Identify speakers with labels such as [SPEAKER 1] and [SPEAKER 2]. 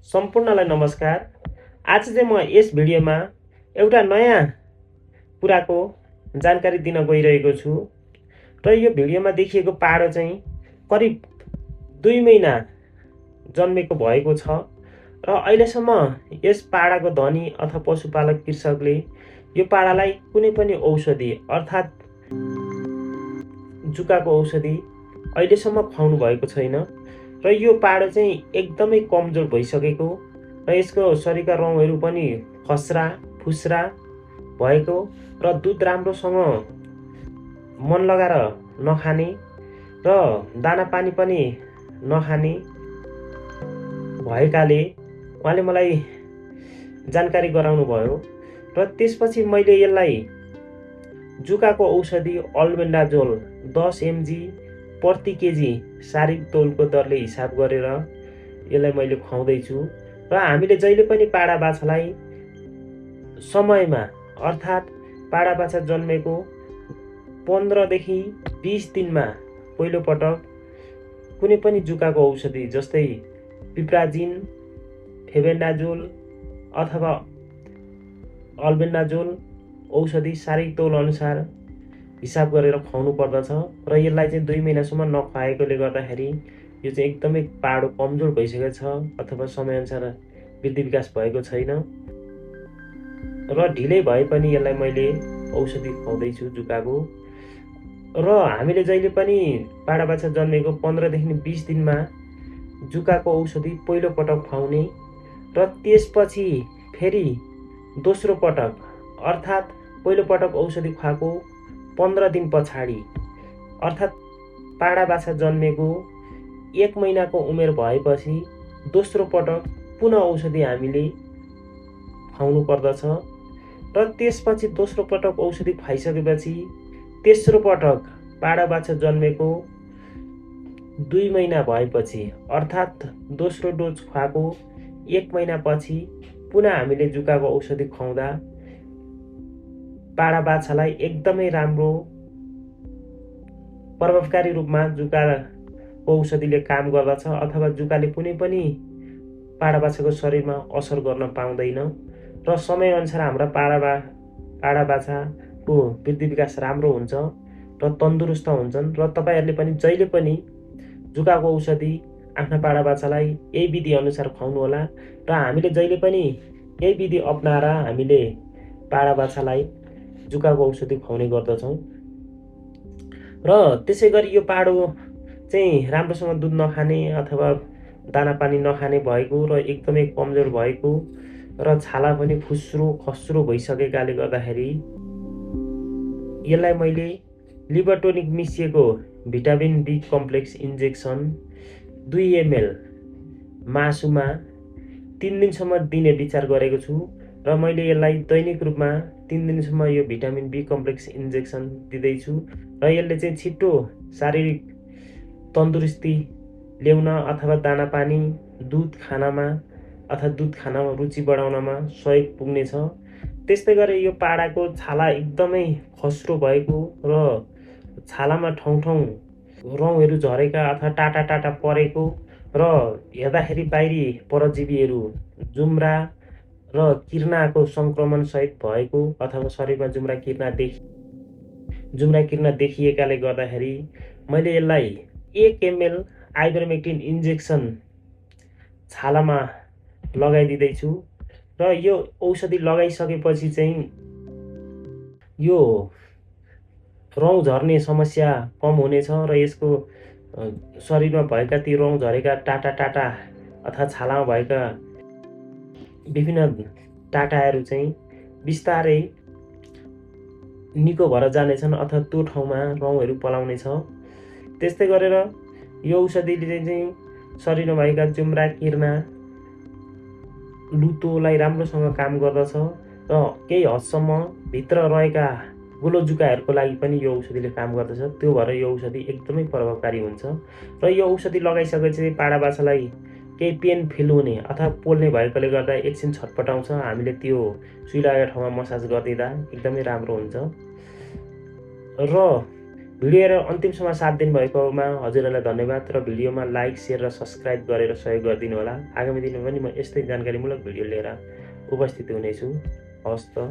[SPEAKER 1] सम्पूर्णलाई नमस्कार। आज चाहिँ म यस भिडियोमा एउटा नयाँ कुराको जानकारी दिन गइरहेको छु र यो भिडियोमा देखिएको पाडो चाहिँ करिब 2 महिना जन्मेको भएको छ र अहिलेसम्म यस पाडाको धनी अथवा पशुपालक कृषकले यो पाडालाई कुनै पनि औषधि अर्थात् जुकाको औषधि अहिलेसम्म खुवाउनु भएको छैन र यो पाडो चाहिँ एकदमै कमजोर भइसकेको र यसको शरीरका रौँहरू पनि खस्रा फुस्रा भएको र दुध राम्रोसँग मन लगाएर नखाने र दाना पानी पनि नखाने भएकाले उहाँले मलाई जानकारी गराउनु भयो र त्यसपछि मैले यसलाई जुकाको औषधि अल्बेन्डाजोल 10 mg प्रति केजी शारीरिक तौलको दरले हिसाब गरेर यसलाई मैले खुवाउँदैछु र हामीले जहिले पनि पाडा बाछालाई समयमा अर्थात् पाडा बाछा जन्मेको 15 देखि 20 दिनमा पहिलो पटक कुनै पनि जुकाको औषधि जस्तै पिप्राजिन, फेबेन्डाजोल अथवा अल्बेन्डाजोल औषधि शारीरिक तौल अनुसार हिसाब गरेर खुवाउनु पर्दछ र यसलाई चाहिँ 2 महिनासम्म नखुवाएकोले गर्दाखेरि यो चाहिँ एकदमै पाडो कमजोर भइसकेको छ अथवा समयअनुसार वृद्धि विकास भएको छैन र ढिलै भए पनि यसलाई मैले औषधि खुवाउँदैछु जुकाको र हामीले जहिले पनि पाडा बाछा जन्मेको 15 देखि 20 दिनमा जुकाको औषधि पहिलो पटक खुवाउने र त्यसपछि फेरि दोस्रो पटक अर्थात् पहिलो पटक औषधि खुवाएको 15 दिन पछाडि अर्थात् पाडा बाछा जन्मेको 1 महिनाको उमेर भएपछि दोस्रो पटक पुनः औषधि हामीले खुवाउनु पर्दछ र त्यसपछि दोस्रो पटक औषधि खुवाइसकेपछि तेस्रो पटक पाडा बाछा जन्मेको 2 महिना भएपछि अर्थात् दोस्रो डोज खुवाएको 1 महिनापछि पुनः हामीले जुकाको औषधि खुवाउँदा पाडा बाछालाई एकदमै राम्रो प्रभावकारी रूपमा जुकाको औषधिले काम गर्दछ अथवा जुकाले कुनै पनि पाडा बाछाको शरीरमा असर गर्न पाउँदैन र समयअनुसार हाम्रा पाडा बाछाको वृद्धि विकास राम्रो हुन्छ र तन्दुरुस्त हुन्छन् र तपाईहरुले पनि जहिले पनि जुकाको औषधि आफ्ना पाडा बाछालाई यही विधि अनुसार खुवाउनु होला र हामीले जहिले पनि यही विधि अपनाएर हामीले पाडा बाछालाई जुकाको औषधि खुवाउने गर्दछौँ र त्यसै गरी यो पाडो चाहिँ राम्रोसँग दुध नखाने अथवा दाना पानी नखाने भएको र एकदमै कमजोर भएको र छाला पनि फुस्रो खस्रो भइसकेकाले गर्दाखेरि यसलाई मैले लिभरटोनिक मिसिएको vitamin B complex injection 2 ml मासुमा 3 दिनसम्म दिने विचार गरेको छु र मैले यसलाई दैनिक रूपमा 3 दिनसम्म यो भिटामिन बी कम्प्लेक्स इन्जेक्सन दिँदैछु र यसले चाहिँ छिटो शारीरिक तन्दुरुस्ती ल्याउन अथवा दाना पानी दुध खानामा अथवा दुध खानामा रुचि बढाउनमा सहयोग पुग्नेछ। त्यस्तै गरी यो पाडाको छाला एकदमै खस्रो भएको र छालामा ठाउँ ठाउँ रौँहरू झरेका अथवा टाटा टाटा परेको र हेर्दाखेरि बाहिरी परजीवीहरू जुम्रा र किर्नाको संक्रमण सहित भएको अथवा शरीरमा जुम्रा किर्ना देखिएकाले गर्दाखेरि मैले यसलाई 1 ml आइभरमेक्टिन इन्जेक्सन छालामा लगाइदिँदैछु र यो औषधि लगाइसकेपछि चाहिँ यो रौँ झर्ने समस्या कम हुनेछ र यसको शरीरमा भएका ती रौँ झरेका टाटा टाटा अथवा छालामा भएका विभिन्न टाटाहरू चाहिँ बिस्तारै निको भएर जानेछन् अथवा त्यो ठाउँमा रौँहरू पलाउनेछ। त्यस्तै गरेर यो औषधिले चाहिँ शरीरमा भएका जुम्रा किर्ना लुतोलाई राम्रोसँग काम गर्दछ र केही हदसम्म भित्र रहेका गोलो जुकाहरूको लागि पनि यो औषधिले काम गर्दछ। त्यो भएर यो औषधि एकदमै प्रभावकारी हुन्छ र यो औषधि लगाइसकेपछि पाडा बाछालाई केही पेन फिल हुने अथवा पोल्ने भएकोले गर्दा एकछिन छटपटाउँछ। हामीले त्यो सुई लागेको ठाउँमा मसाज गरिदिँदा एकदमै राम्रो हुन्छ र भिडियो हेरेर अन्तिमसम्म साथ दिनुभएकोमा हजुरहरूलाई धन्यवाद र भिडियोमा लाइक सेयर र सब्सक्राइब गरेर सहयोग गरिदिनु होला। आगामी दिनमा पनि म यस्तै जानकारीमूलक भिडियो लिएर उपस्थित हुनेछु। हवस् त।